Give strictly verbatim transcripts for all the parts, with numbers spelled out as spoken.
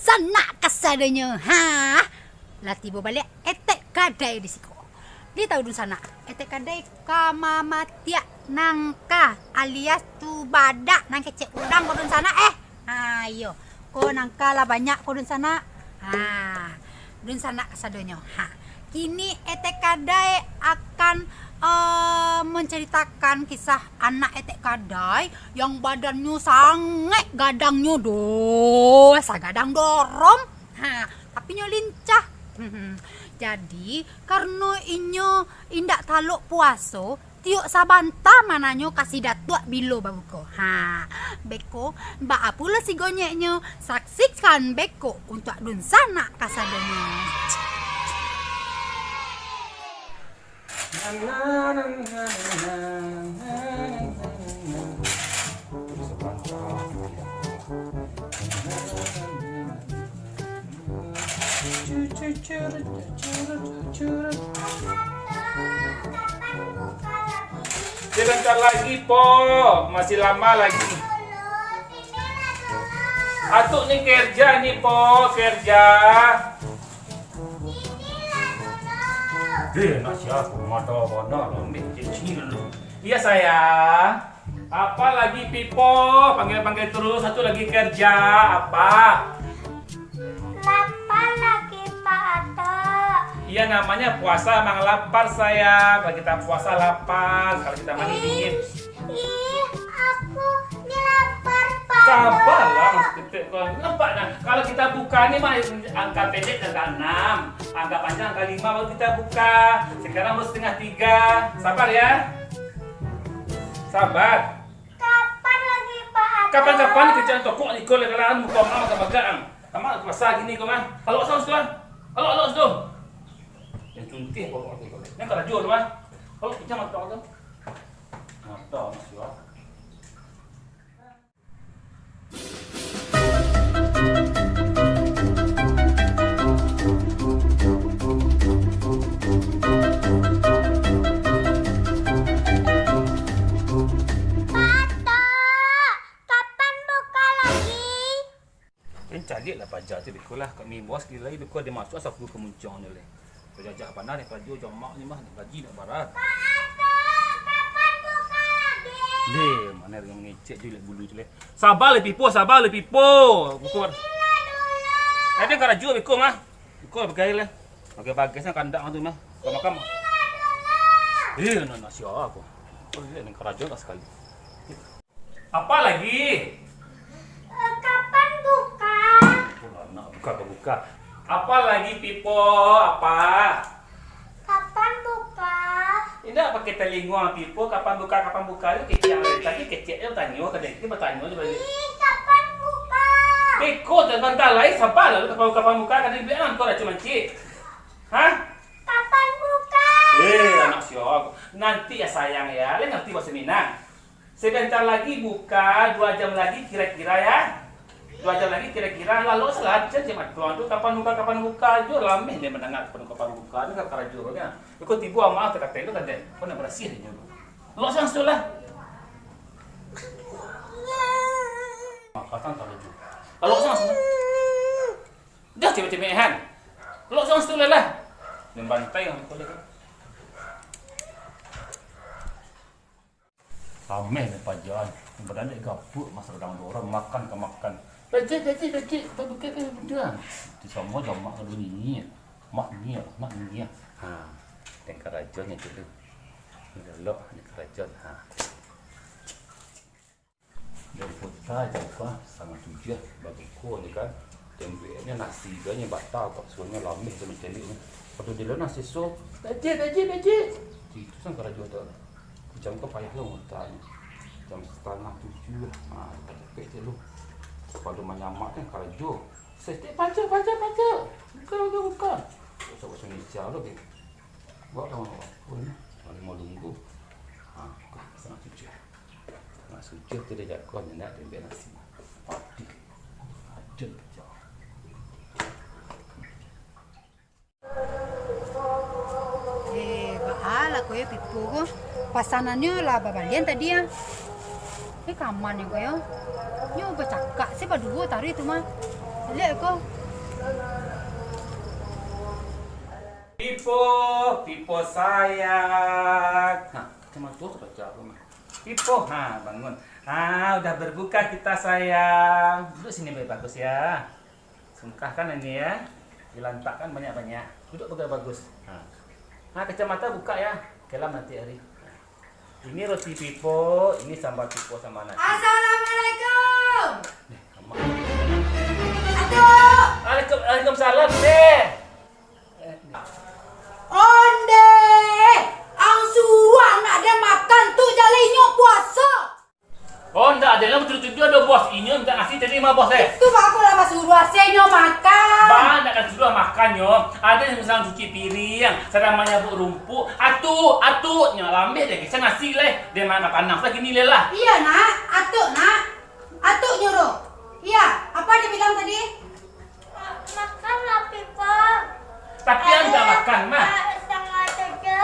Sanak kasadonyo. Ha. Lah tibo baliak Etek Kadai di siko. Di tau dunsanak, Etek Kadai ka mamatiak nangka alias tu badak nan kecek urang ko dunsanak, eh. Ha, iyo. Ko nangka lah banyak ko dunsanak. Ha, dunsanak kasadonyo. Ha. Kini Etek Kadai akan, eh, menceritakan kisah anak Etek Kadai yang badannyo sangaik gadangnyo doh, sagadang dorom. Ha, tapi nyo lincah. Jadi, karano inyo indak talok puaso, tiok sabanta mananyo ka si Datuak bilo babuko. Ha, beko, baa pulo si gonyeknyo? Saksikan beko untuak dunsanak kasadonyo. Sebentar lagi, Po. Masih lama lagi. Atuk ni kerja ni, Po, kerja. Eh, nak siapa? Mata warna lambek kecil. Iya, sayang. Apa lagi, Pipo? Panggil-panggil terus. Satu lagi kerja. Apa? Lapar lagi, Pak Atok. Iya, namanya puasa emang lapar, sayang. Kalau kita puasa lapar, kalau kita mandi dingin. Ih, aku ni lapar, Pak. Sabarlah, Atok. Mas Ketek, kau nampak dah. Kalau kita buka ni mah angka pendek angka enam, angka panjang angka lima baru kita buka. Sekarang baru setengah tiga. Sabar ya. Sabar. Kapan lagi, Pak Atok? Kapan-kapan ni kecek tokok ni kau lekalan muka mama agak-agak ang. Tamat puasa gini kau mah. Kalau sang sudah. Kalau, kalau sudah. Yang cuntih pokok tu kau. Yang karajo tu mah. Kalau pijam mata kau tu. Mata masih ah. Pak Atok, kapan buka lagi? Kan caliak lah paja tu beko lah. Kami bos kilo lai beko ado masuk asa aku ka muncuang nyo lai. Bajajah bana ni paja jamak ni mah, gaji nak barat. Pak Atok, kapan buka lagi? Deh, mana dengan mengecek je lah bulu tu lai. Sabar lah, Pipo, sabar lah, Pipo. Buka. Inilah dulu. Ada karajo beko mah. Beko bagai lah. Bagai-bagai sana kandak tu mah. Kau makan. Inilah dulu. Eh, nak, nak siapa aku? Oh, dia nak karajo tak sekali. Apa lagi? Eh, kapan buka? Alah, nak buka ke buka. Apa lagi, Pipo? Apa? Kapan buka? Indak pakai talingo, Pipo. Kapan buka, kapan buka tu kecek. Tadi kecek je batanyo, kadang kito batanyo je baliak. Ih, kapan buka? Beko, sabanta lai, sabar lah. Kapan buka, kapan buka, kadang biar angkau lah cuma cik. Hah? Kapan buka? Eh, anak siok. Nanti ya, sayang, ya. Lai ngerti bahasa Minang? Sebentar lagi buka, dua jam lagi kira-kira ya. Dua jam lagi kira-kira, lalu salah macam macam tuan tu, kapan buka, kapan buka, jo lameh dia mendengar kapan, kapan buka, ni karajo nya. Kau tibo amal terkata itu kan deh, kau nak berasih dia dulu. Lalu sang situ lah. Makatan tak lucu. Lalu sang situ. Dah cemek-cemekan. Lalu sang situ lah lah. Dan bantai yang kau lihat. Rameh ni paja an. Badan dek gapuak masa urang tu. Urang makan ka makan. Pecik, pecik, pecik. Babuka ka benda. Ti samo jamak ka dunia. Mak dunia, mak dunia. Ha. Tengka raja nya tu. Lelok ni karajo. Ha. Dari kota jauah sangat tujuah babuko ni kan. Temboknyo nasi tu nyo batal, bakso nyo lameh tu mancaliak nyo. Pado dilo nasi so, "Pecik, pecik, pecik." Itu sang karajo tu. Jam tu payah lo mutanyo. Jam satangah tujuah. Ha, capek-capek tu lo. Pado manyamak kan karajo. Sesek pancak, pancak, pancak. Buka, buka, buka. Usah, usah ngejar lo, Beb. Buat kawan-kawan. Oh, ni. Paling mau lunggu. Ha, buka. Sangat tujuah. Nak suci tu dia jago nyo nak tembak nasi. Padi. Ajen pecah. Eh, baa lah ko yo Pipo ko. Pasanannyo lah babalian tadi ah. Eh, kaman yo ko yo. Nyo bacakak se baduo tadi tu mah. Dek ko. Pipo, Pipo sayang. Ha, macam mana tu baca aku mah? Pipo, ha, bangun. Ha, udah berbuka kita sayang. Duduk sini bagus ya. Sungkahkan ini ya. Dilantakkan banyak-banyak. Duduk bagus-bagus. Ha. Ha, kacamata buka ya. Kelam nanti hari. Ini roti Pipo, ini sambal Pipo sama nasi. Assalamualaikum. Eh, amak. Atuk. Waalaikum-, waalaikumsalam, Deh. Onde, ang suruah anak den makan tu, jaleh inyo puaso. Oh, ndak ado lah, batua-batua ado, Bos. Inyo minta nasi tadi mah, Bos, eh. Itu baru lah basuruah, se nyo makan. Bah, ndak ka suruah makan nyo. Ado nan sadang cuci piriang, sadang manyabuik rumpuik. Atuk, atuk, nyo lambeh deh, geser nasi leh. Deh, mana panas lah kini leh lah. Iya, Nak. Atuk, Nak. Atuk nyuruh. Iya, apa dia bilang tadi? Ma-, makanlah, Pipo. Tapi ang ndak makan mah. Setengah sajo.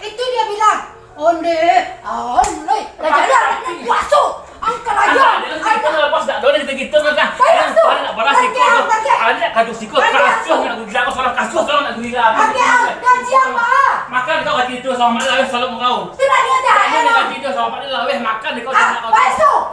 Itu dia bilang, "Onde, ah, onde, lah jadi anak puaso, angkat aja." Anak, anak, anak, anak, bos, ndak boleh gitu-gitu, kan? Baik, langsung. Anak, anak, anak, siko, anak, anak, kado siko, kasuah, nak gila, kasuah, kasuah, nak gila. Oke, ah, gaji apa? Makan kau gaji itu, sama makan lah, salam kau. Tidak, tidak, tidak. Tidak, tidak, gaji itu, sama makan lah, weh, makan kau, ah, sama kau. Baik, so.